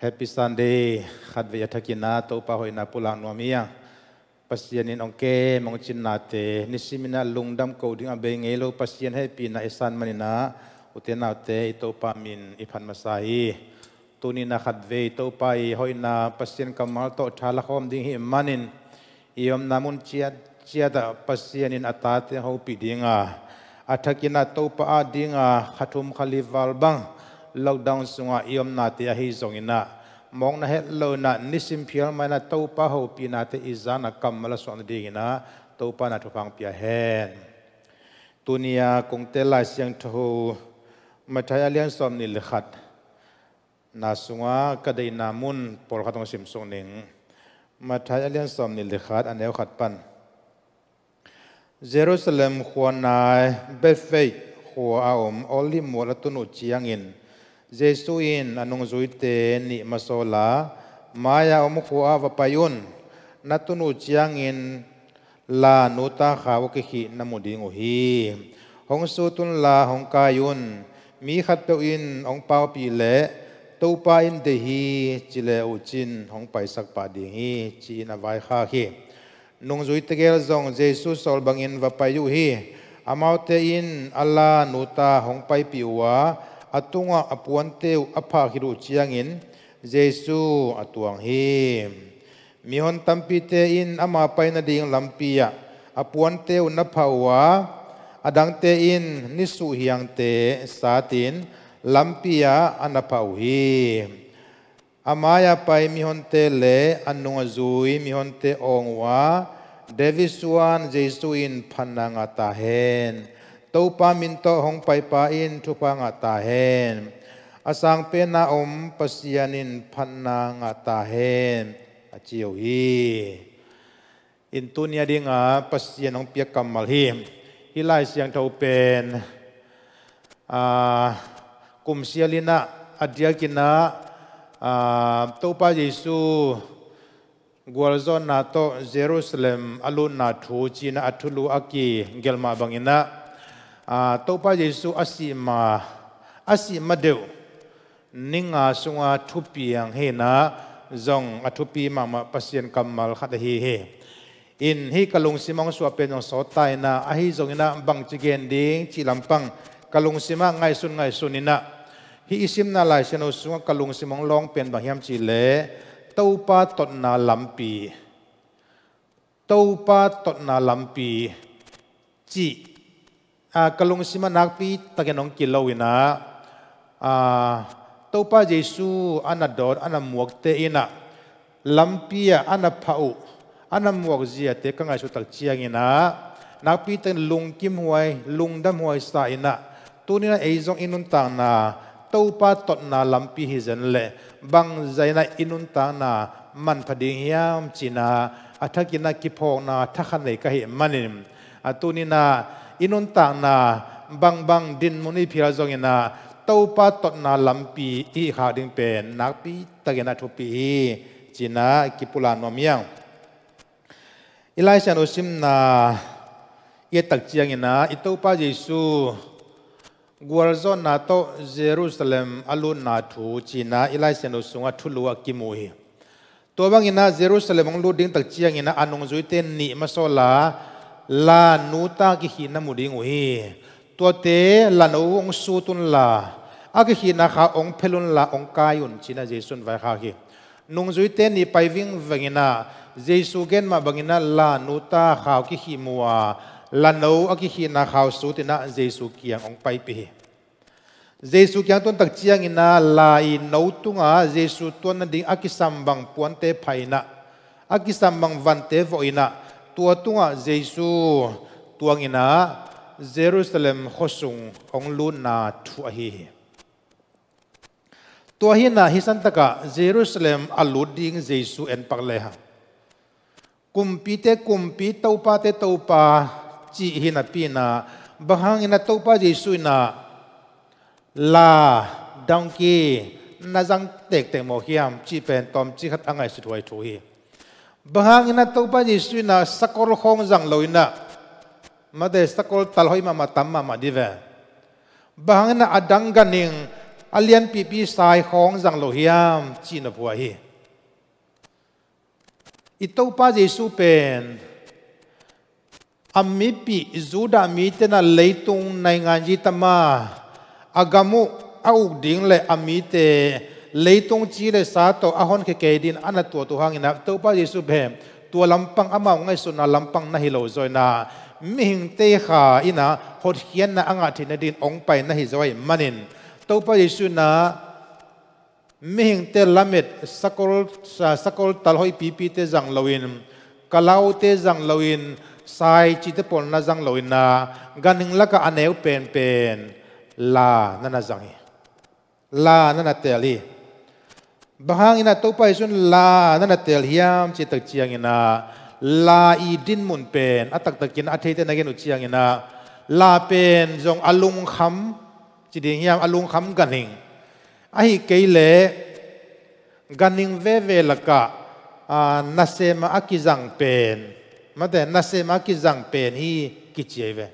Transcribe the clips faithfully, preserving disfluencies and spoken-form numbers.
Happy Sunday. Khatvei a thakin ah Topa hoihna pulak nuam hi a, Pasian in hong kem hong cinnate nisimin ah lungdam ko ding a bei ngei lo Pasian hehpihna i san manin ah, ute naute, i Topa min i phat masa hi. Tuni-in ah khatvei Topa i hoihna Pasian kammal tawh tha lakhawm ding hi manin, i omna mun ciatciat ah Pasian in a tate hong hopih ding a, a thakin ah Topa ading a kha thum kha li val bang lockdown sungah i omnate ahi zongin ah, mawkna het loin ah nisim phial mah in ah Topa hopihnate i zan ah kammal a suah nadingin ah Topa in ah thupha hong pia hen. Tuni-a kong tel Lai Siangtho Matthai a lian sawmnih le khat na sungah ka deihna mun pawlkhat hong simsuk ning. Matthai a lian sawmnih le khat, a neu khat pan. Jerusalem khua nai Bethphage khua a om Olive mual a tun uh ciangin Jesu in a nungzuite nih masawl a, "Mai-a om khua ah va pai un. Na tun uh ciangin la nuta khau a kikhih na mu ding uh hi. Hong sut unla hong kai un. Mi khatpeuh in hong paupih leh, 'Topa in deih hi,' ci le uh cin hong paisak pah ding hi," ci-in a vaikhak hi. Nungzui tegel zong Jesu sawl bangin va pai uh hi. Amaute in a la nuta hong paipih uh a, a tungah a puante uh a phah khit uh ciangin Jesu a tuang hi. Mihon tampite in ama pai nading lampi ah a puante uh na phah uh a, a dangte in nisuh hiangte satin lampi ah a na phah uh hi. A mai-a pai mihonte le a nung a zui mihonte awng uh a, David suan Jesu in phatna ngah ta hen. Topa min tawh hong paipa in thupha ngah ta hen. A sang pena om Pasian in phatna ngah ta hen, a ci uh hi. In tuni a dinga Pasian hong piak kammal hi. Hih Lai Siangtho pen, aa, kum sial in ah, a diakin ah, aa, Topa Jesu gualzawhna tawh Jerusalem a lutna thu ci-in ah a thulu a kigelh mah bangin ah, aa, Topa Jesu a sih ma, a sih ma deuh ni nga sunga thupiang hi-in ah, zong a thupi mahmah Pasian kammal khat ahi hi. In hih ka lungsim hong suah pen zong sawt ta in ah, ahi zongin ah bangci gen ding cih lampang ka lungsim ah ngaihsun ngaihsun in ah, hih i simna Lai Siangtho sungah ka lungsim hong lawng pen bang hiam cih leh, Topa totna lampi. Topa totna lampi cih, aa, ka lungsim ah nakpi takin hong kilo in ah, aa, Topa Jesu a na dawt, a na muakte in ah lampi ah a na phah uh, a na muak ziate ka ngaihsut tak ciangin ah, nakpi takin lungkimhuai, lungdamhuai sa in ah, tuni-in ah ei zong i nuntakna Topa totna lampi hi zen leh, bangzah in ah i nuntakna manpha ding hiam ci-in ah, a thakin ah kiphawkna thakhat nei ka hih manin, a tuni-in ah i nuntakna bangbang dinmun i phial zongin ah, Topa totna lampi i hih khak ding pen nakpi takin ah thupi hi ci-in ah kipulak nuam hi hang. I Lai Siangtho simna i et tak ciangin ah, i Topa Jesu gualzawhna tawh Jerusalem a lutna thu ci-in ah i Lai Siangtho sungah thulu ah kimu hi. Tua bangin ah Jerusalem hong lut ding tak ciangin ah a nungzuite nih masawl a, la nuta kikhih na mu ding uh hi. Tuate la no hong sut unla, a kikhihna khau hong phel unla hong kai un ci-in ah Jesu in vaikhak hi. Nungzuite nih pai vingveng in ah, Jesu gen mah bangin ah la nuta khau kikhih mu a, la no a kikhihna khau sut in ah Jesu kiang hong paipih hi. Jesu kiang tuan tak ciangin ah la i no tungah Jesu tuan nading a kisam bang puante phah in ah, a kisam bang vante vawh in ah, tua tungah Jesu tuang in ah Jerusalem khuasung hong lutna thu ahi hi. Tua hi-in ah hih santakah Jerusalem a lut ding Jesu en pak lehang, kumpite kumpi, topate topa cih hi napi-in ah, bang hangin ah Topa Jesu in ah la, donkey na zang tektek mawk hiam cih pen tawmcik khat a ngaihsuthuai thu hi. Bang hangin ah Topa Jesu in ah sakol khawng zang lo in ah, mate, sakol tal hoih mahmah, tam mahmah di ve. Bang hangin ah a dang ganhing a lianpipi sai khawng zang lo hiam cih nop uh ahi. I Topa Jesu pen a mipih Judah mite na leitung naingan zitama a gam uh a uk ding le a mite leitung ci le sa tawh a honkhia kei dingin a na tuat uh hangin ah Topa Jesu pen tua lampang amau ngaihsutna lampang na hi lo zaw in ah mihingte kha in ah hotkhiatna a ngah theih nadingin hong pai na hi zaw ahih manin Topa Jesu in ah mihingte lamet sakol, sa-, sakol tal hoih pipite zang loin, kalaute zang loin, sai cite pawl na zang loin ah ganhing lakah a neu penpen la na na zang hi. La na na teel hi. Bang hangin ah Topa Jesu in la na na teel hiam cih tak ciangin ah la i dinmun pen a taktakin a theite na gen uh ciangin ah la pen zong a lungkham ci ding hiam, a lungkham ganhing. Ahih kei leh ganhing veve lakah, aa, nasem a kizang pen, mate, nasem a kizang pen hi kici ahi ve.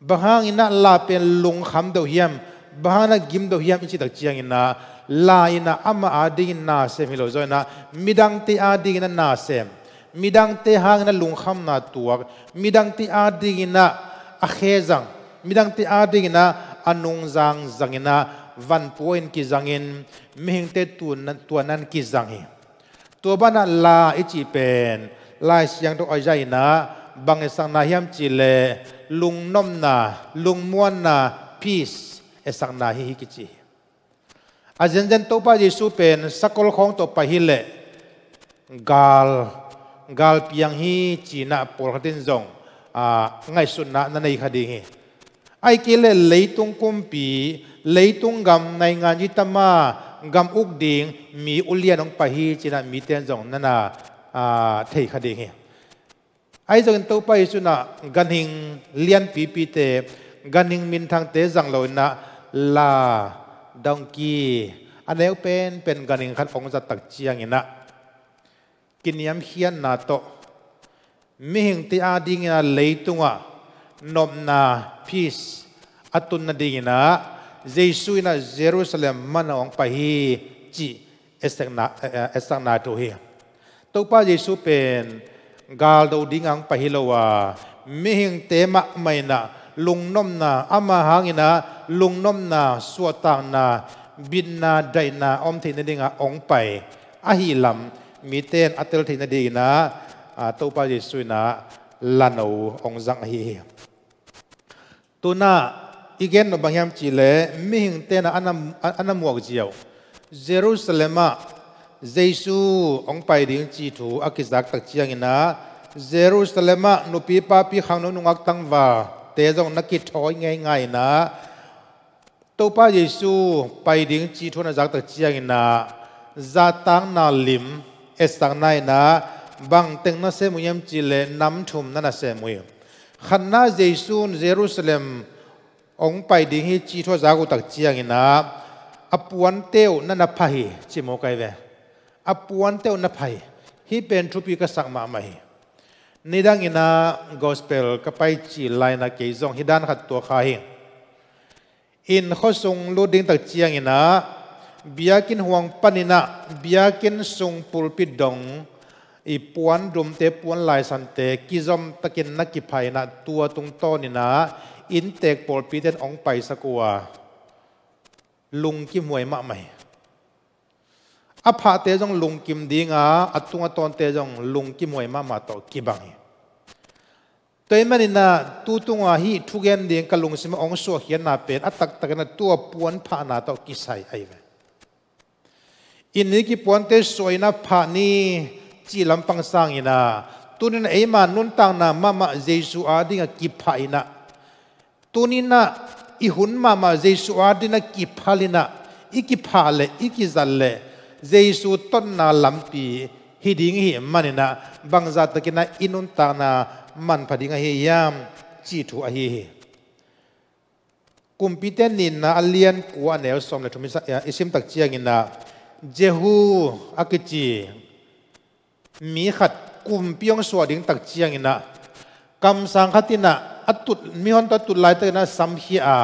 Bang hangin ah la pen lungkham deuh hiam, bang hangin ah gim deuh hiam i cih tak ciangin ah la in ah amah adingin nasem hi lo zaw in ah midangte adingin ah nasem, midangte hangin ah lungkhamna tuak, midangte adingin ah a khe zang, midangte adingin ah a nungzang zang in ah vanpua in kizangin mihingte tuanna, tuanna in kizang hi. Tua banah la i cih pen Lai Siangtho Isaiah in ah bang etsakna hiam cih leh lungnopna, lungmuanna, peace etsakna hi hi kici hi. A zenzen Topa Jesu pen sakol khawng tawh pai hi leh gal, gal piang hi ci in ah pawlkhat in zong, aa, ngaihsutna na nei kha ding hi. Ahih kei leh leitung kumpi, leitung gam naingan zitama gam uk ding mi ulian hong pai hi ci in ah mite in zong na na, aa, thei kha ding hi. Ahi zongin Topa Jesu in ah ganhing lianpipite, ganhing minthangte zang lo in ah la, donkey, a neu penpen ganhing khat hong zat tak ciangin ah kiniamkhiatna tawh mihingte adingin ah leitungah nopna, peace a tun nadingin ah Jesu in ah Jerusalem man hong pai hi cih etsakna, eh, eh, etsakna thu hi. Topa Jesu pen galdo dingin hong pai hi lo a, mihingte mahmah in ah lungnopna, ama hangin ah lungnopna, suahtakna, bitna, daihna om theih nadingin hong pai ahih lam mite in a tel theih nadingin ah, ah, Topa Jesu in ah lano hong zang ahi hi. Tu in ah i gen nop bang hiam cih leh mihingte in ah a na, a na muak ziau Jerusalem ah Jesu hong pai ding cih thu a kizak tak ciangin ah Jerusalem ah nupi papi khangno nungak tangvalte zong na kithawi ngeingai in ah Topa Jesu pai ding cih thu a na zak tak ciangin ah zahtakna lim etsakna in ah bang teng na sem uh hiam cih leh nam thum na na sem uh hi. Khatna, Jesu in Jerusalem hong pai ding hi cih thu a zak uh tak ciangin ah a puante uh na na pha hi ci mawk ahi ve. A puante uh na pha hi. Hih pen thupi ka sak mahmah hi. Nidangin ah gospel ka pai cil lai in ah kei zong hih dan khat tuak kha hi. Inn khuasung lut ding tak ciangin ah biakinn huang panin ah biakinn sung pulpit dong i puan dumte, puan laisante kizom takin na kipha in ah tua tungtawnin ah inntek pawlpite in hong paisak uh a, lungkimhuai mahmah hi. A phahte zong lungkim ding a, a tung a tawnte zong lungkimhuai mahmah tawh kibang hi. Tua ahih manin ah tu tungah hih thugen ding ka lungsim ah hong suahkhiatna pen a taktakin ah tua puan phahna tawh kisai ahi ve. Inn i kipuante suah in ah phah ni cih lampang sangin ah tuni in ah eima nuntakna mahmah Jesu adingin ah kiphah in ah, tuni in ah i hun mahmah Jesu adingin ah kiphal in ah, i kiphah leh i kizat leh Jesu totna lampi hi ding i hih manin ah bangzah takin ah i nuntakna manpha ding ahi hiam cih thu ahi hi. Kumpite Nihna a lian kua, a neu sawm le thum i sa-, i sim tak ciangin ah Jehu a kici mi khat kumpi hong suah ding tak ciangin ah kamsang khat in ah a tut, mihon tawh a tut laitakin ah samkhia a,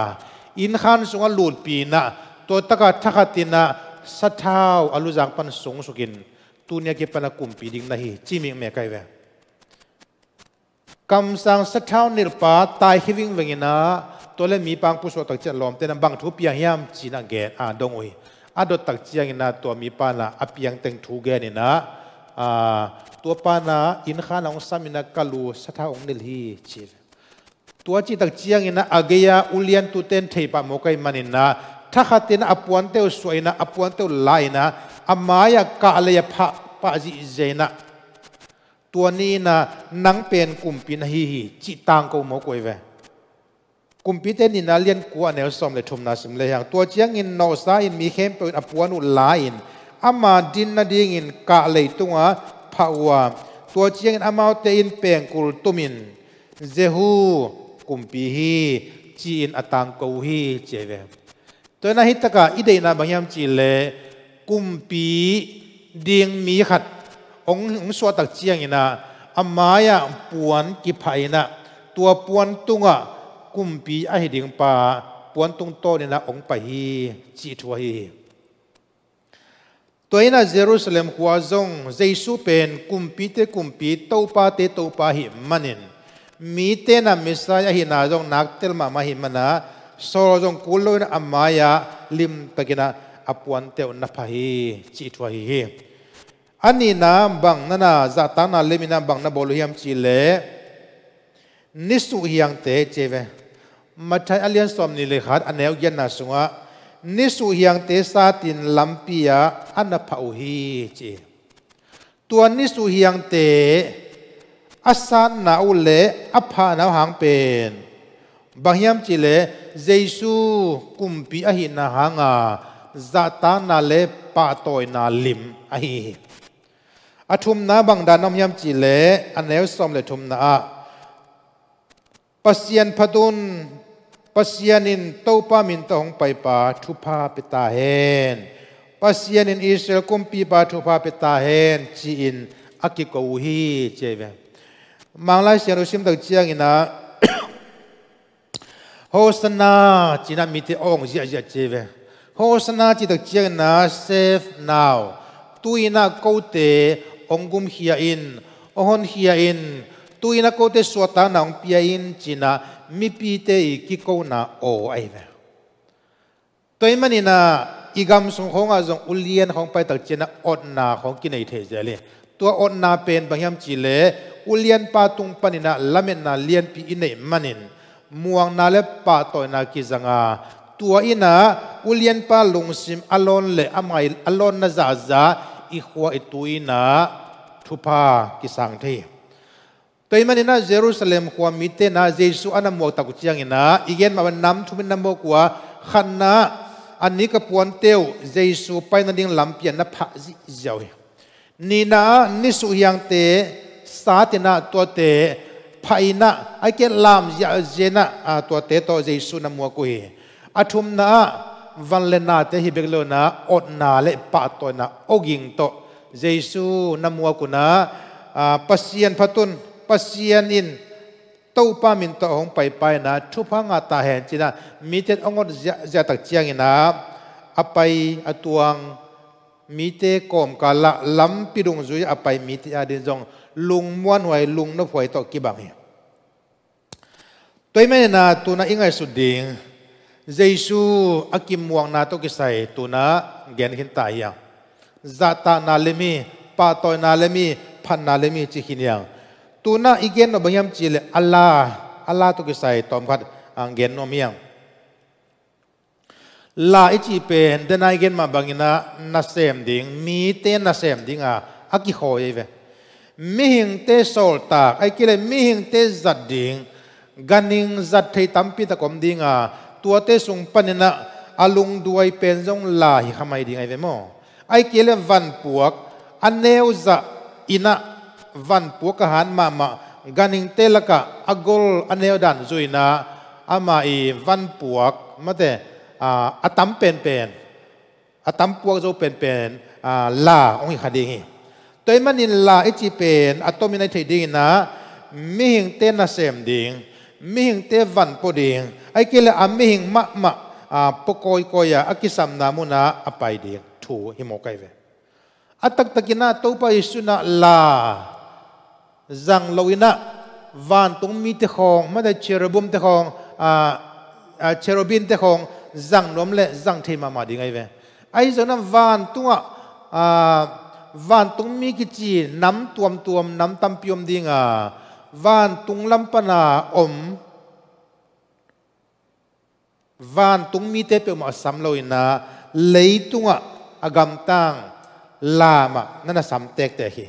innkhan sungah lutpih in ah Tua takah thakhatin ah sathau a luzang pan sungsukin, tuni a kipan a kumpi ding na hi, ci mekmeh ka hi ve. Kamsang sathau nilhpa taikhia vingveng in ah, tua le mipa hong pusuah tak ciang lawmte'n ah bang thu piang hiam ci-in ah gen, a dong uh hi. A dot tak ciangin ah tua mipa in ah a piang teng thu gen in ah, tua pa in ah innkhan ah hong sam in ah, ka lu sathau hong nilh hi, ci hi. Tua cih tak ciangin ah a gei-a uliantute'n thei pah mawk ahih manin ah, thakhatin ah a puante uh suah in ah, a puante uh la in ah, a mai-ah kahlei ah phah pah zihziah in ah, tua ni in ah nang pen kumpi na hi hi, cih tangko mawk uh hi ve. Kumpite nihna lian kua, a neu sawm le thumna sim le hang. Tua ciangin nawhsa in mi khempeuh in a puan uh la in, ama din nadingin kahlei tungah phah uh a, tua ciangin amaute in pengkul tumin, "Jehu kumpi hi," ci-in a tangko uh hi, ci hi ve. Tua in ah hih takah i deihna bang hiam cih leh, kumpi ding mi khat hong, hong suah tak ciangin ah, a mai-ah puan kiphah in ah, tua puan tungah kumpi ahi ding pa puan tung tawnin ah hong pai hi, cih thu ahi hi. Tua in ah Jerusalem khua zong Jesu pen kumpite kumpi, topate topa ahih manin, mite'n ah Messiah ahihna zong naktel mahmah ahih manin ah, Saul zong kul lo in ah a mai-ah limtakin ah a puante uh na phah hi, cih thu ahi hi. A nihna bang na na, zahtakna lem in ah bang na bawl uh hiam cih leh, nisuh hiangte, ci hi ve. Matthai a lian sawmnih le khat, a neu giatna sungah, nisuh hiangte satin lampi-ah a na phah uh hi, ci hi. Tua nisuh hiangte a satna uh le a phahna uh hang pen bang hiam cih leh, Jesu kumpi ahihna hanga zahtakna le pahtawina lim ahi hi. A thumna bang dan om hiam cih leh, a neu sawm le thumna ah, Pasian phat un, Pasian in Topa min tawh hong paipa thupha pia ta hen, Pasian in Israel kumpipa thupha pia ta hen, ci-in a kiko uh hi, ci hi ve. Manglai Siangtho sim tak ciangin ah, Hosanna, ci-in ah mite awng ziahziah ci hi ve. Hosanna cih tak ciangin ah, save now. Tu-in ah kote hong gumkhia in, hong honkhia in, tu-in ah kote suahtakna hong pia in, ci-in ah mipite i kikona aw ahi ve. Tua ahih manin ah i gam sung khawngah zong ulian khawng pai tak ciangin ah otna khawng kinei thei zel hi. Tua otna pen bang hiam cih leh, ulianpa tung panin ah lametna lianpi i neih manin muangna le pahtawina kizang a, tua in ah ulianpa lungsim a lawn le amah i a lawnna zahzah i khua i tui in ah thupha kisang thei hi. Tua ahih manin ah Jerusalem khua mite in ah Jesu a na muak tak uh ciangin ah, i gen mah bang nam thum in na muak uh a, khatna ah a nik a puante uh Jesu pai nading lampi ah na phah zihziah uh hi. Nihna ah nisuh hiangte satin ah tuate phah in ah, ahih kei leh lam ziahziah in ah, a, tuate tawh Jesu na muak uh hi. A thumna ah van le nate hi bek lo in ah otna le pahtawina awging tawh Jesu na muak un ah, a, Pasian phat un, Pasian in Topa min tawh hong paipa in ah thupha ngah ta hen, ci-in ah mite in hong ot ziahziah tak ciangin ah, a pai a tuang mite kawmkal ah lampi dungzui a pai mite adingin zong lungmuanhuai, lungnophuai tawh kibang hi. Tua ahih manin ah tu-in ah i ngaihsut ding, Jesu a kimuakna tawh kisai tu-in ah gen khin ta hi hang. Zahtakna lem hi, pahtawina lem hi, phatna lem hi, ci khin hi hang. Tu-in ah i gen nop bang hiam cih leh a la, a la tawh kisai tawmkhat hong gen nuam hi hang. La i cih pen, den a i gen mah bangin ah nasem ding, mite nasem ding a, a kikhawi ahi ve. Mihingte sawltak, ahih kei leh mihingte zat ding, ganhing zat thei tampi tak om ding a, tuate sung panin ah a lungduai pen zong la hi kha mai ding ahi ve maw. Ahih kei leh vanpuak a neu zah in ah, vanpuak a han mahmah, ganhingte lakah a gol a neu dan zui in ah, ama i vanpuak mate, a, a tam penpen, a tam puak zo penpen, a, la hong hi kha ding hi. Tua ahih manin la i cih pen a tomin a i theih dingin ah, mihingte nasem ding, mihingte van pua ding, ahih kei leh a mihing mahmah, a, pua kawikawi a, a kisamna munah a pai ding thu hi mawk ahi ve. A taktakinah Topa Jesu inah la zang loinah vantung mite khawng, mate cherubim te khawng, a, a, cherubim te khawng zang nuam le zang thei mahmah ding ahi ve. Ahi zonah vantungah, a, vantung mi kici nam tuamtuam, nam tampi om dinga, vantung lam pana om, vantung mite peuhmah sam loinah leitungah a gamtang la mah na na sam tektek hi.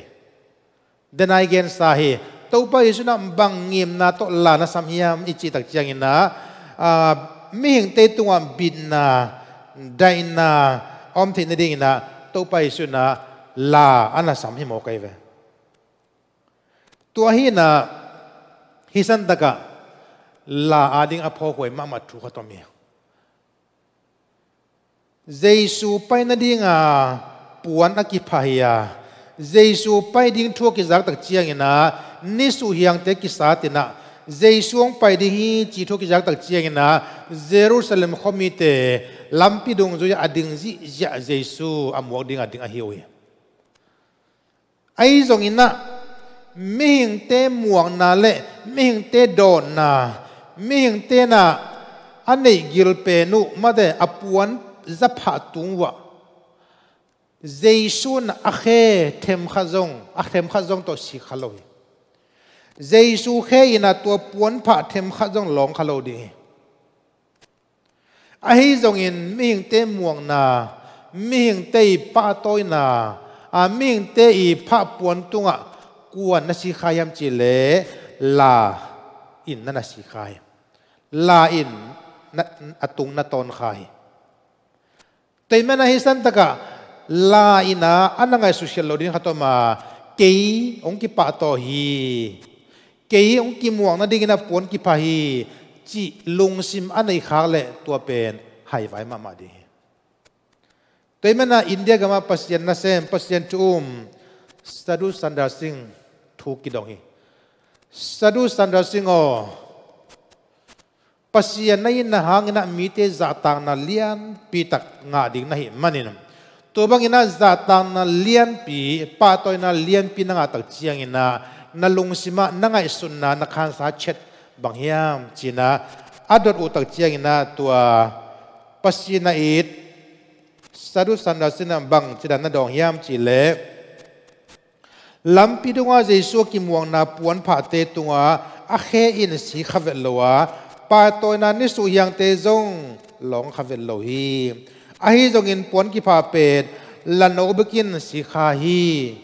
Denai gensa hi. Topa Jesu inah bang ngimna tawh la na sam hiam i cihtak cianginah, a, mihingte tungah bitna, daihna a om theih nadinginah Topa Jesu inah la a na sam hi mawk ahi ve. Tua hinah hih santakah la ading a phawkhuai mahmah thu khat om hi. Jesu pai nadinga puan a kipha hi a, Jesu pai ding thu a kizaktak cianginah nisuhhiangte kisatinah Jesu hong pai ding hi cih thu a kizaktak cianginah Jerusalem khuamite lampi dungzui a ding zihziah Jesu a muak dinga ding ahi uh hi. Ahi zonginah mihingte muakna le mihingte dawnna, mihingte inah a neih gilpen uh, mate a puan zaphah tung uhah Jesu inah a khe themkhat zong, a themkhat zong tawh si kha lo hi. Jesu khe inah tua puanphah themkhat zong lawng kha lo ding hi. Ahi zongin mihingte muakna, mihingte i pahtawina, a, mihingte i phahpuan tungah kuan na si kha hiam cihleh la in na na si kha hi. La in na, a tung na tawn kha hi. Tua ahih manin hih santakah la inah a na ngaihsut khial lo ding khat om a, kei hong kipahtawi hi, kei hong kimuak nadingin a puan kipha hi cih lungsim a neih khak leh tua pen haivai mahmah ding hi. Tua ahih manin India gamah Pasian nasem, Pasian thu um Sadhu Sundar Singh thu kidong hi. Sadhu Sundar Singh aw, Pasian na itna hangin ah mite zahtakna lianpi tak ngah ding na hih manin, tua bangin ah zahtakna lianpi, pahtawina lianpi na ngah tak ciangin ah na lungsim ah na ngaihsutna, na khansa chet bang hiam ci-in ah a dot uh tak ciangin ah tua Pasian a it Sadhu Sundar Singh in ah bang ci-in ah na dawng hiam cih leh, lampi dungah Jesu a kimuakna puanphahte tungah a khe in si kha vet lo a, pahtawina nisuhhiangte zong lawng kha vet lo hi. Ahi zongin puan kipha pen lano bekin si kha hi.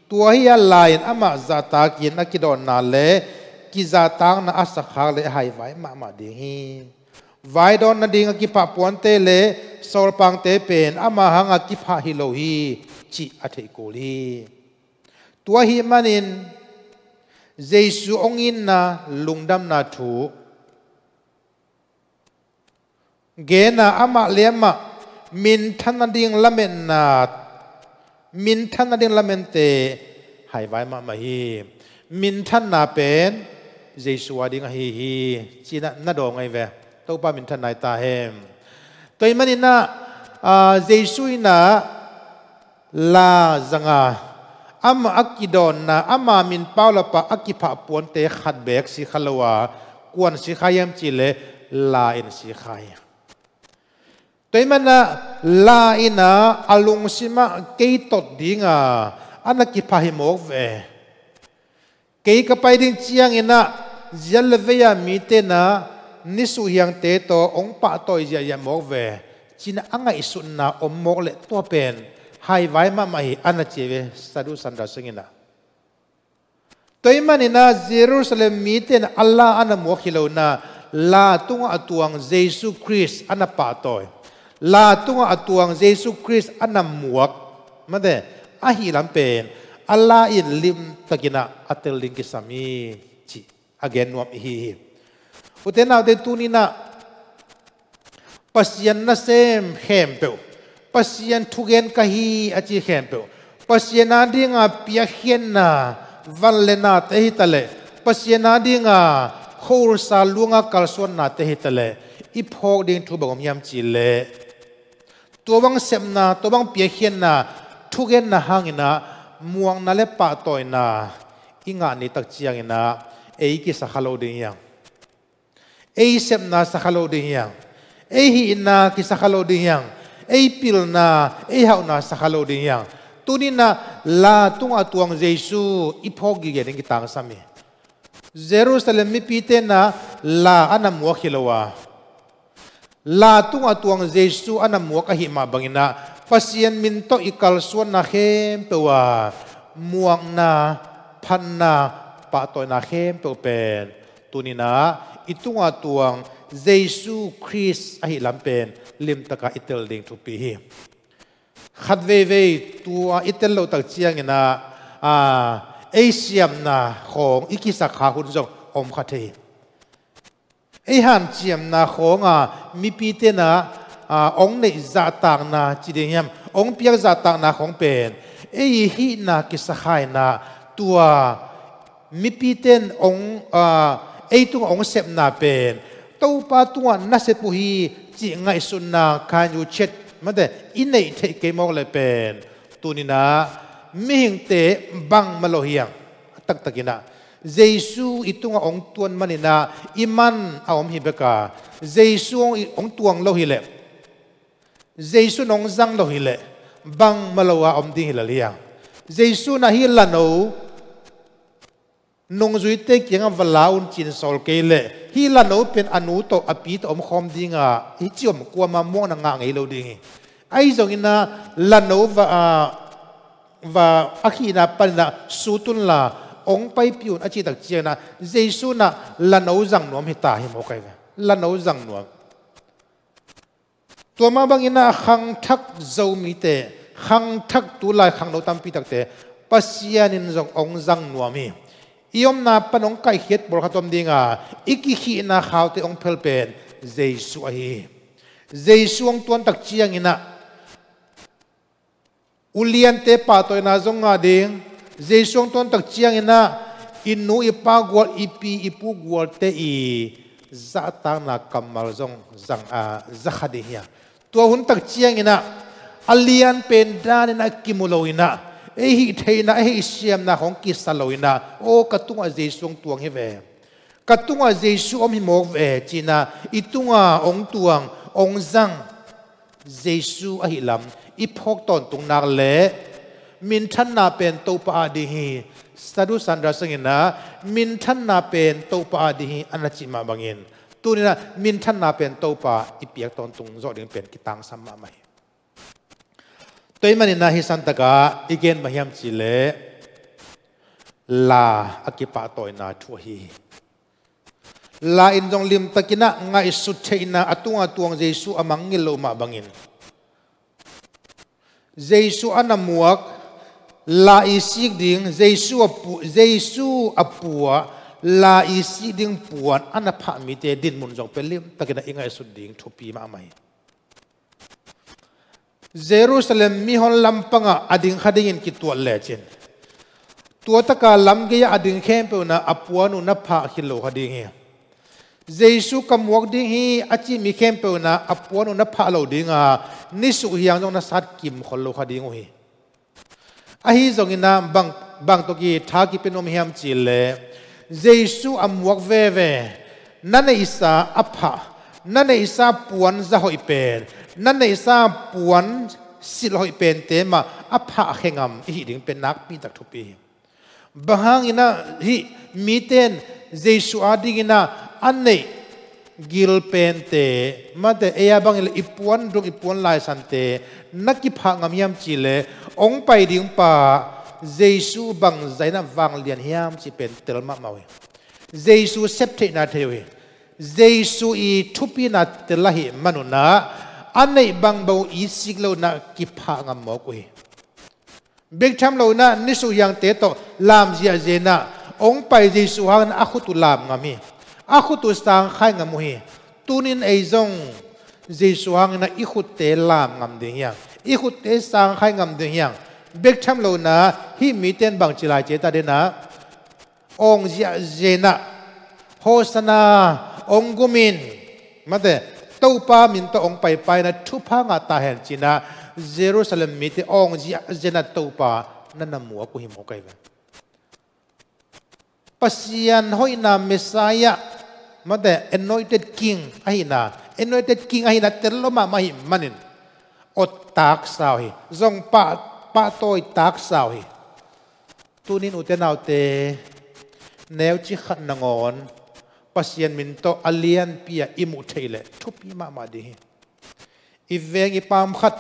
Tua hi a, la in amah zahtakin a kidawnna le kizahtakna a sa khak leh a haivai mahmah ding hi. Vai dawn nading a kiphah puante le sawlpangte pen ama hanga kiphah hi lo hi cih a theih kul hi. Tua ahih manin Jesu hong itna lungdamna thu gen a, amah le amah minthan nading lametna, minthan nading lamente haivai mahmah hi. Minthanna pen Jesu a ding ahi hi ci-in ah na dawng ahi ve. Topa minthanna hi ta hen. Tua ahih manin ah, aa, Jesu in ah la zang a, amah a kidawnna, ama min paulap a a kiphah puante khat beek si kha lo a, kuan si kha hiam cih leh la in si kha hi. Tua ahih manin ah la in ah a lungsim ah kei tot ding a, a na kipha hi mawk ve. Kei ka pai ding ciangin ah zia le vei a mite in ah nisuhhiangte tawh hong pahtawi ziahziah mawk ve ci-in ah a ngaihsutna om mawk leh tua pen haivai mahmah hi, a na ci ve Sadhu Sundar Singh in ah. Tua ahih manin ah Jerusalem mite in ah a la a na muak hi lo in ah, la tungah a tuang Jesu Khrist a na pahtawi, la tungah a tuang Jesu Khrist a na muak, mate, ahih lam pen a la in limtakin ah a tel ding kisam hi cih a gen nuam ihi hi. Ute naute, tuni-in ah Pasian nasem khempeuh, Pasian thugen ka hi a ci khempeuh, Pasian a dinga piakkhiatna van le nate hi ta leh, Pasian a dinga khuahulsa luanga kalsuannate hi ta leh, i phawk ding thu bang om hiam cih leh, tua bang sepna, tua bang piakkhiatna, thugenna hangin ah muakna le pahtawina i ngah ni tak ciangin ah ei kisa kha lo ding hi hang. Ei sepna sa kha lo ding hi hang. Ei hihna kisa kha lo ding hi hang. Ei pilna, ei hauhna sa kha lo ding hi hang. Tuni-in ah la tungah tuang Jesu i phawk gige ding kitangsam hi. Jerusalem mipite in ah la a na muak hi lo a, la tungah tuang Jesu a na muak ahih mah bangin ah Pasian min tawh i kalsuanna khempeuh a muakna, phatna, pahtawina khempeuh pen tuni-in ah i tungah tuang Jesu Khrist ahih lam pen limtakin i tel ding thupi hi. Khat veivei tua i tel loh tak ciangin ah, aa, ei siamna khawng i kisak kha hun zong om kha thei hi. Ei hanciamna khawng a mipite in ah, aa, hong neih zahtakna ci ding hiam, hong piak zahtakna khawng pen ei hihna kisa kha-in ah tua mipite in hong, aa, ei tungah hong sepna pen Topa tungah na sep uh hi cih ngaihsutna, khain uh chet mate i neih theih kei mawk leh pen tuni-in ah mihingte bangmah lo hi hang. A taktakin ah Jesu i tungah hong tuan manin ah i man a om hi bek a, Jesu hong, hong tuang lo hi leh, Jesu in hong zang lo hi leh bangmah lo a om ding hi lel hi hang. Jesu in ah hih lano nungzuite kiangah va la un ci-in sawl kei leh hih lano pen a nu tawh a pi tawh omkhawm ding a, hih ci om kuamah muakna ngah ngei lo ding hi. Ahi zongin ah lano va, aa, va a khihna panin ah sut unla hong paipih un a cih tak ciangin ah Jesu in ah lano zang nuam hi ta hi mawk hi ve. Lano zang nuam. Tua mah bangin ah khangthak Zomite, khangthak tulai khangno tampi takte Pasian in zong hong zang nuam hi. I omna pan hong kaihkhiat pawlkhat om ding a, i kikhihna khaute hong phel pen Jesu ahi hi. Jesu hong tuan tak ciangin ah uliante pahtawina zong ngah ding. Jesu hong tuan tak ciangin ah i nu i pa gual, i pi i pu gualte i zahtakna kammal zong zang, aa, za kha ding hi hang. Tua hun tak ciangin ah a lian pen danin ah kimu loin ah, ei hih theihna, ei hih siamna khawng kisa loin ah, aw, ka tungah Jesu hong tuang hi ve, ka tungah Jesu om hi mawk ve ci-in ah i tungah hong tuang, hong zang Jesu ahih lam i phawk tawntung nak leh minthanna pen Topa a ding hi. Sadhu Sundar Singh in ah minthanna pen Topa a ding hi a na cih mah bangin tuni-in ah minthanna pen Topa i piak tawntung zawh ding pen kitangsam mahmah hi. Tua ahih manin ah hih santak ah i gen bang hiam cih leh la a kipahtawina thu ahi hi. La in zong limtakin ah ngaihsut theihna a tungah tuang Jesu a mangngilh loh mah bangin Jesu a na muak, la i sik ding, Jesu a pu-, Jesu a pua, la i sik ding puan a na phah mite dinmun zong pen limtakin ah i ngaihsut ding thupi mahmah hi. Jerusalem mihon lampangah a ding kha dingin kituat lecin, tua taka lamgei-ah a ding khempeuh in ah a puan uh na phah khit lo kha ding hi. Jesu ka muak ding hi a ci mi khempeuh in ah a puan uh na phah lo ding a, nisuh hiang zong na sat kim khol lo kha ding uh hi. Ahi zongin ah bang, bang tawh kitha kipen om hiam cih leh, Jesu a muak veve, na neihsa a phah, na neihsa puan za hoih pen, na neihsa puan silh hoih pente mah a phah khe ngam i hih ding pen nakpi tak thupi hi. Bang hangin ah hih mite in Jesu adingin ah a neih gil pente, mate, ei a bangin leh i puan dum, i puan laisante na kiphah ngam hiam cih leh, hong pai ding pa Jesu bangzah in ah vanglian hiam cih pen tel mahmah uh hi. Jesu septheihna thei uh hi. Jesu i thupina tel ahih manun ah a neih bang bang uh i sik loin ah kiphah ngam mawk uh hi. Bek tham loin ah nisuh hiangte tawh lam ziahziah in ah hong pai Jesu hangin a khut uh lam ngam hi. A khut uh sangkhai ngam uh hi. Tunin ei zong Jesu hangin ah i khutte lam ngam ding hi hang. I khutte sangkhai ngam ding hi hang. Bek tham loin ah hih mite in bangci lai ci ta den ah, awng ziahziah in ah, Hosanna, hong gum in, mate, Topa min tawh hong paipai na thupha ngah ta hen ci-in ah Jerusalem mite awng ziahziah in ah Topa na na muak uh hi mawk ahi ve. Pasian hoihna Messiah, mate anointed king ahihna, anointed king ahihna tel lo mahmah ahih manin awt taksa uh hi. Zong pah, pahtawi taksa uh hi. Tunin ute naute, neuci khat nangawn Pasian min tawh a lianpi-a i muh theih leh thupi mahmah ding hi. I veng i paam khat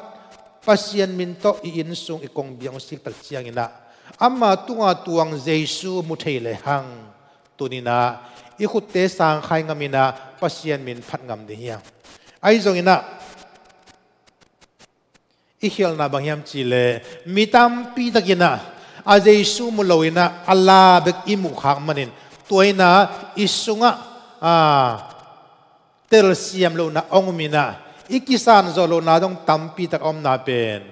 Pasian min tawh i inn sung i kongbiang hong sik tak ciangin ah ama tunga tuang Jesu mu thei lehang, tunin ah i khutte sangkhai ngamin ah Pasian min phat ngam ding hi hang. Ahi zongin ah i khialhna bang hiam cih leh mi tampi takin ah a Jesu mu loin ah a la bek i muh khak manin, tua in ah i sungah, a, telsiam lohna hong um in ah, i kisan zawh lohna dong tampi tak a omna pen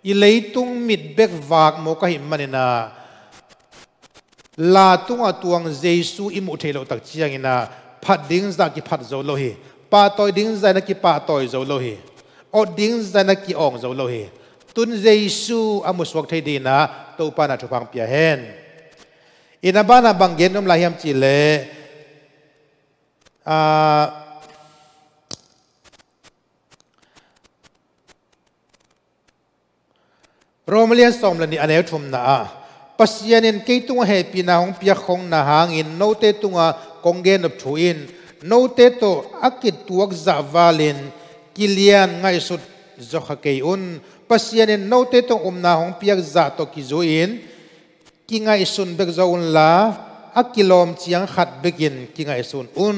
i leitung mit bek vak mawk ahih manin ah, la tunga tuang Jesu i muh theih loh tak ciangin ah phat ding zah kiphat zo lo hi. Pahtawi ding zah in ah kipahtawi zo lo hi. Awt ding zah in ah ki-awng zo lo hi. Tun Jesu a musuak thei dingin ah Topa in ah thupha hong pia hen. In a banah bang gen nuam lai hiam cih leh, a, Rom a lian sawm le nih a neu thumna ah, Pasian in kei tungah hehpihna hong piak khongna hangin note tungah kong gen nop thu in, note tawh a kituak zah valin kilian ngaihsut zaw kha kei un. Pasian in note tungah upna hong piak zah tawh kizui-in kingaihsun bek zaw unla, a kilawm ciang khat bekin kingaihsun un,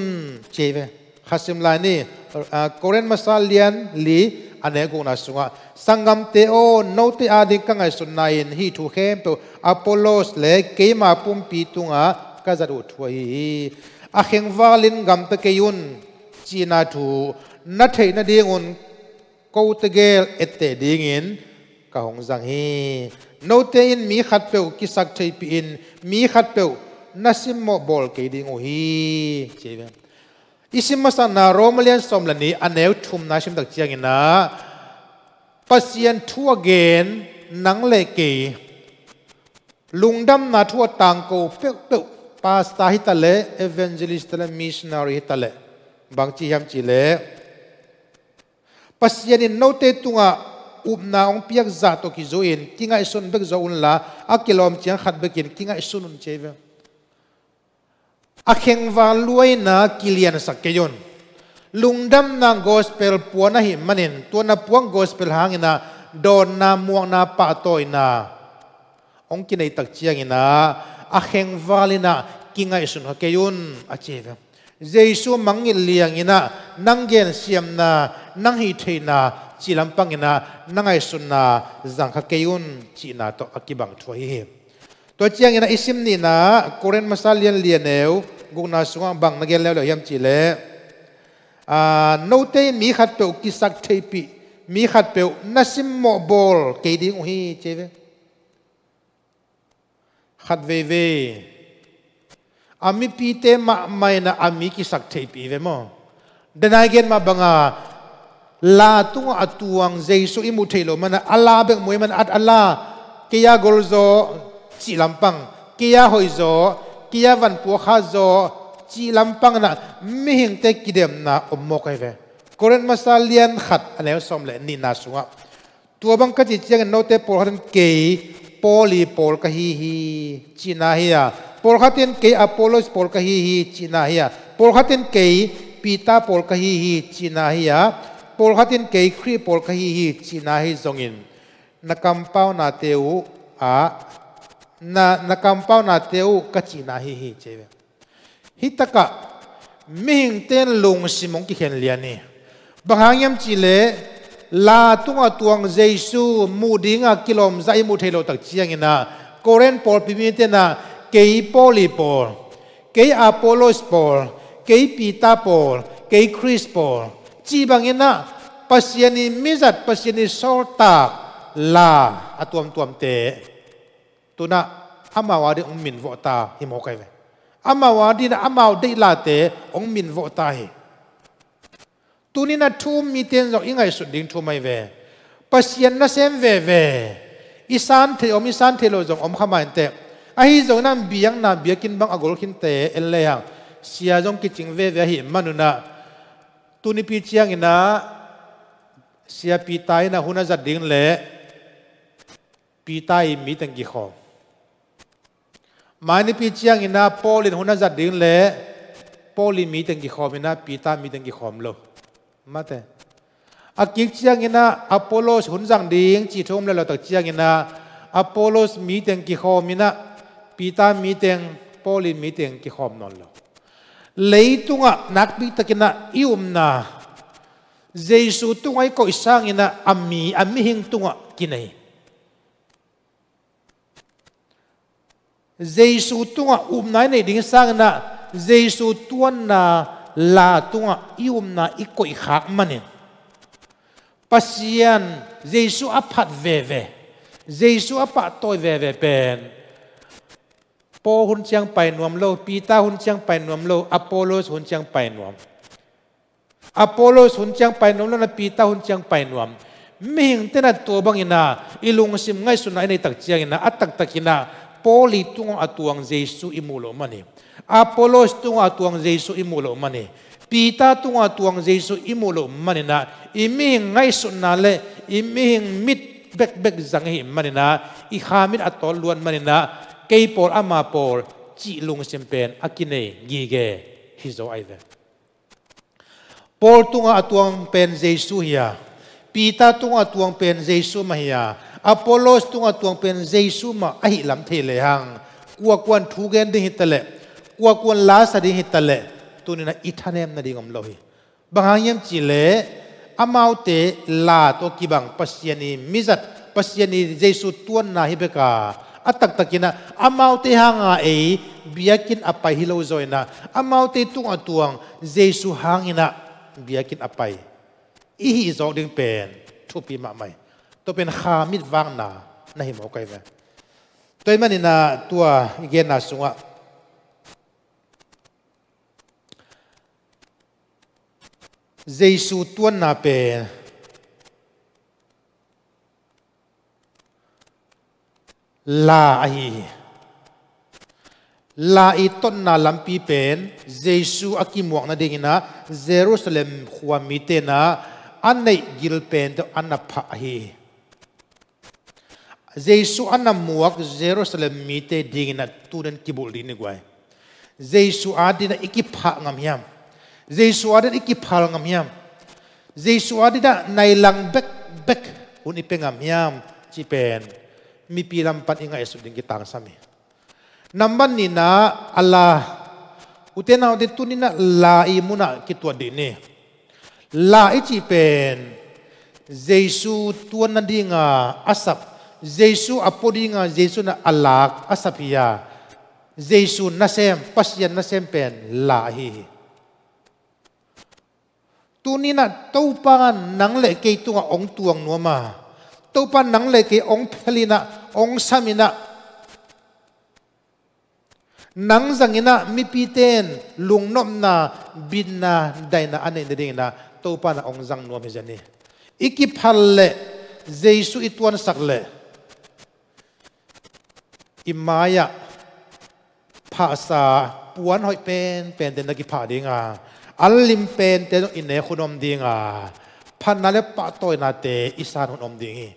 ci hi ve. Khasim lai ni, a, Korin masa lian li a neu gukna sungah, "Sanggamte aw, note ading ka ngaihsutna in hih thu khempeuh Apollos le keima pumpi tungah ka zat uh thu ahi hi. A khengvalin gamta kei un," cihna thu na theih nadingun ko tegel etteh dingin ka hong zang hi. Note in mi khatpeuh kisak theihpih in, mi khatpeuh na simmawh bawl kei ding uh hi, ci hi ve. I sim masakna Rom a lian sawm le nih a neu thumna i sim tak ciangin ah, Pasian thu a gen nang le kei lungdamna thu a tangko peuhpeuh, pastor hi ta leh, evangelist hi ta leh, missionary hi ta leh, bang ci hiam cih leh, Pasian in note tungah upna hong piak zah tawh kizui-in kingaihsun bek zaw unla, a kilawm ciang khat bekin kingaihsun un, ci hi ve. A khengval luaina kiliansak kei un. Lungdamna gospel puan ahih manin, tua na puak gospel hangin ah dawnna, muakna, pahtawina hong kinei tak ciangin ah, a khengval in ah kingaihsun kha kei un, a ci hi ve. Jesu mangngilh liangin ah nang gensiamna, nang hih theihna cih lampangin ah na ngaihsutna zang kha kei un, cihna tawh a kibang thu ahi hi. Tua ciangin ah i sim nihna Korin masa lian li a neu gukna sungah bang na gen leuleu hiam cih leh, a, note in mi khatpeuh kisak theihpih, mi khatpeuh na simmawh bawl kei ding uh hi, ci hi ve. Khat veivei a mipite mahmah in ah a mi kisak theihpih ve maw? Denai gen mah banga, la tungah a tuang Jesu i muh theih loh manin ah, a la bek muh i hih manin ah, a la, kei a gol zaw cih lampang, kei a hoih zaw, kei a van puak kha zaw cih lampangin ah mihingte kidemna om mawk ahi ve. Korin masa lian khat a neu sawm le nihna sungah, "Tua bang ka cih ciangin note pawlkhat in kei Paul' pawl ka hi hi, cihna hi a, pawlkhat in kei Apollos' pawl ka hi hi, cihna hi a, pawlkhat in kei Peter' pawl ka hi hi, cihna hi a, pawlkhat in kei Khrih' pawl ka hi hi, cihna hi zongin, na kampaunate uh ah, na, na kampaunate uh ka cihna hi hi," ci hi ve. Hih takah mihingte in lungsim hong kikhen lian hi. Bang hang hiam cih leh, la tungah tuang Jesu muh dinga kilawm zah i muh theih loh tak ciangin ah, Korin pawlpi mite in ah, kei Paul' pawl, kei Apollos' pawl, kei Peter' pawl, kei Khrih' pawl, cih bangin ah Pasian' mizat, Pasian' sawltak la a tuamtuamte tu-in ah amau ading hong minvawh ta hi mawk ahi ve. Amau ading in ah amau deihlate hong minvawh ta hi. Tuni-in ah thu um mite in zong i ngaihsut ding thu mai ve. Pasian nasem veve i san theih om, i san theih loh zong om kha mah inteh. Ahi zongin ah biakna biakinn bang a gol khinte en lehang sia zong kicing veve ahih manun ah, tunipi ciangin ah Sia Peter in ah hun a zat ding leh Peter ii mi teng kikhawm. Mai nipi ciangin ah Paul in hun a zat ding leh Paul ii mi teng kikhawm in ah Peter mi teng kikhawm lo. Mate. A kik ciangin ah Apollos hun zang ding cih thu om leh lo tak ciangin ah Apollos mi teng kikhawm in ah Peter mi teng, Paul ii mi teng kikhawm nawn lo. Leitungah nakpi takin ah i upna Jesu tungah i koih sangin ah a mi, a mihing tungah kinei. Jesu tungah upna i neih ding sangin ah Jesu tuanna la tungah i upna i koih khak manin Pasian Jesu a phat veve, Jesu a pahtawi veve pen Paul hun ciang pai nuam lo, Peter hun ciang pai nuam lo, Apollos hun ciang pai nuam. Apollos hun ciang pai nuam lo, na Peter hun ciang pai nuam. Mihingte in ah tua bangin ah i lungsim ngaihsutna i neih tak ciangin ah a taktakin ah Paul ii tungah a tuang Jesu i muh loh man hi. Apollos tungah a tuang Jesu i muh loh man hi. Peter tungah a tuang Jesu i muh loh manin ah i mihing ngaihsutna leh i mihing mit bekbek zang i hih manin ah i kha mit a tawt luat manin ah kei pawl ama pawl cih lungsim pen a kinei gige hi zaw ahi ve. Paul tungah a tuang pen Jesu hi a, Peter tungah a tuang pen Jesu mah hi a, Apollos tungah a tuang pen Jesu mah ahih lam thei lehang, kuakuan thu gen ding hi taleh, kuakuan la sa ding hi taleh, tuni-in ah i thanem nading om lo hi. Bang hang hiam cih leh amaute la tawh kibang Pasian ii mizat, Pasian ii Jesu tuanna hi bek a, a taktakin ah amaute hanga ei biakinn a pai hi lo zaw in ah, amaute tungah tuang Jesu hangin ah biakinn a pai i hih zawk ding pen thupi mahmah hi. Tua pen kha mit vakna na hi mawk ahi ve. Tua ahih manin ah tua i genna sungah Jesu tuanna pen la ahi hi. La ii totna lampi pen Jesu a kimuak nadingin ah Jerusalem khua mite in ah a neih gil pente uh a na phah ahi hi. Jesu a na muak Jerusalem mite dingin ah tuni-in kibulh ding ni guai. Jesu adingin ah i kiphah ngam hiam? Jesu adingin i kiphal ngam hiam? Jesu adingin ah nailang bekbek hun i pia ngam hiam? Cih pen mipi lam pan i ngaihsut ding kitangsam hi. Nambat nihna ah la. Ute naute, tuni-in ah la ii munah kituat dih ni. La i cih pen Jesu tuan nadinga a sap, Jesu a pua dinga Jesu in ah a lak a sap hi a, Jesu nasem, Pasian nasem pen la ahi hi. Tuni-in ah Topa nang leh kei tungah hong tuang nuam a, Topa nang leh kei hong phelin ah, hong samin ah, nang zangin ah mipite in lungnopna, bitna, daina a neih nadingin ah Topa in ah hong zang nuam hi zen hi. I kiphal leh, Jesu i tuansak leh, i mai-ah phahsa puan hoih penpente na kiphah ding a, an lim pente zong i nek hun om ding a, phatna leh pahtawinate i san hun om ding hi.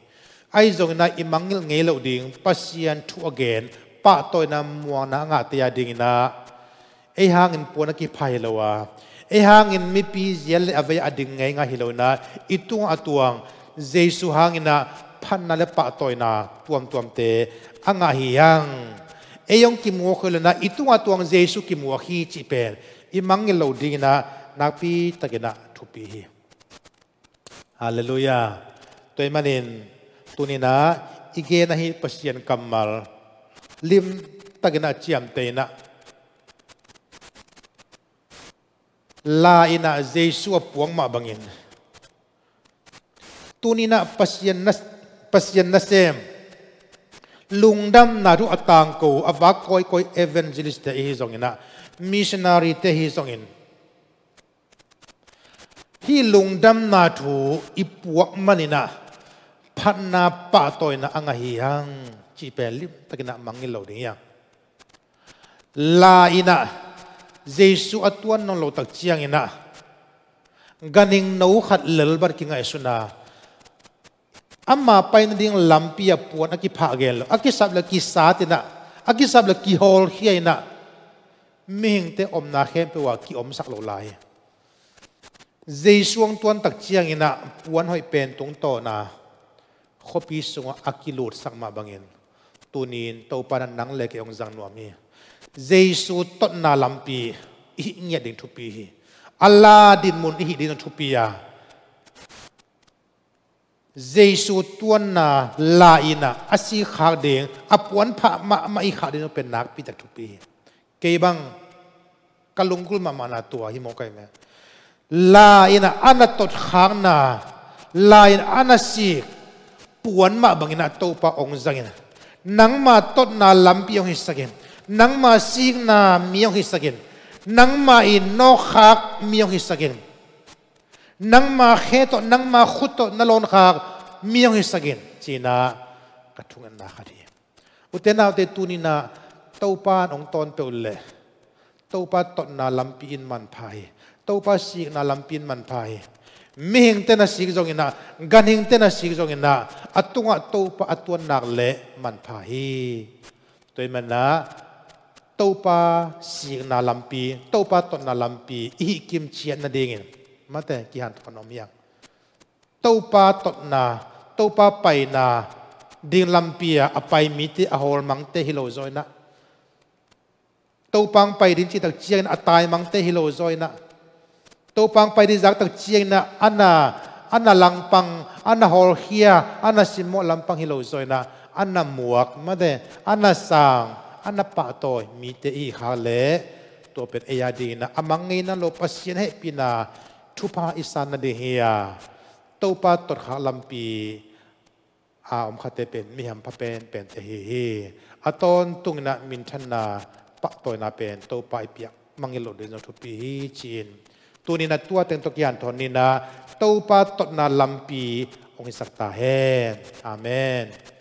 Ahi zongin ah i mangngilh ngei loh ding Pasian thu a gen, pahtawina muanna a ngahte a dingin ah ei hangin puan a kipha hi lo a, ei hangin mipi zial leh a vei a ding ngeingai hi lo in ah, i tungah a tuang Jesu hangin ah phatna leh pahtawina tuamtuamte a ngah hi hang. Ei hong kimuak hi lo in ah, i tungah a tuang Jesu kimuak hi cih pen i mangngilh loh dingin ah nakpi takin ah thupi hi. Halleluiah. Tua ahih manin tuni-in ah i gen ahi Pasian kammal limtakin ah ciamteh in ah, la in ah Jesu a puak mah bangin, tuni-in ah Pasian na, Pasian nasem, lungdamna thu a tangko, a vak kawikawi evangelist-te i hi zongin ah, missionary-te hi zongin, Hih lungdamna thu i puak maninah phatna pahtawina a ngah hi hang, cih pen limtakinah mangngilh lo ding hi hang. La inah Jesu a tuan nawn lo tak cianginah ganhing no khat lelbat kingaihsuna ama pai nading lampi a puan a kiphah gen lo, a kisap le kisatinah, a kisap le kihawlkhia inah mihingte omna khempeuh ah kiomsak lo lai hi. Jesu hong tuan tak cianginah puan hoih pen tungtawna khuapi sungah a kilutsak mah bangin tunin Topa in nang le kei hong zang nuam hi. Jesu totna lampi i hih ngiat ding thupi hi. A la dinmun i hih ding thupi a, Jesu tuanna la inah a sikkhak ding, a puanphah mahmah i khak ding pen nakpi tak thupi hi. Kei bang ka lunggulh mahmahna tua hi maw, kai me. La inah a na totkhakna, la inah a na sik puan mah banginah Topa hong zangin, nangma totna lampi hong hisakin, nangma sikna mi hong hisakin, nangma i nawkkhak mi hong hisakin, nangma khe tawh, nangma khut tawh na lawnkhak mi hong hisakin, cinah ka thungetna khat hi. Ute naute, tuninah Topa in hong tawn peuh leh Topa totna lampi in manpha hi. Topa sikna lampi in manpha hi. Mihingte na sik zonginah, ganhingte na sik zonginah a tungah Topa a tuan nak leh manpha hi. Tua ahih manah Topa sikna lampi, Topa totna lampi i hih kimciat nadingin mate kihanthawn om hi hang. Topa totna, Topa paina ding lampi ah a pai mite a hawlmangte hi lo zaw inah, Topa hong pai ding cih tak ciangin a taimangte hi lo zaw inah, Topa hong pai ding zak tak cianginah a na, a na langpang, a na hawlkhia, a na simmawh lampang hi lo zaw inah, a na muak mate, a na sang, a na pahtawi mite i hih khak leh tua pen ei a dinginah a mangngilh nawn lo Pasian hehpihna thupha i san nading hi a, Topa totkhak lampi a om khate pen mi hampha penpente hi hi. A tawntunginah minthanna, pahtawina pen Topa i piak mangngilh loh ding zong thupi hi ci-in, tuninah tua teng tawh kihanthawn ninah Topa totna lampi hong hisak ta hen. Amen.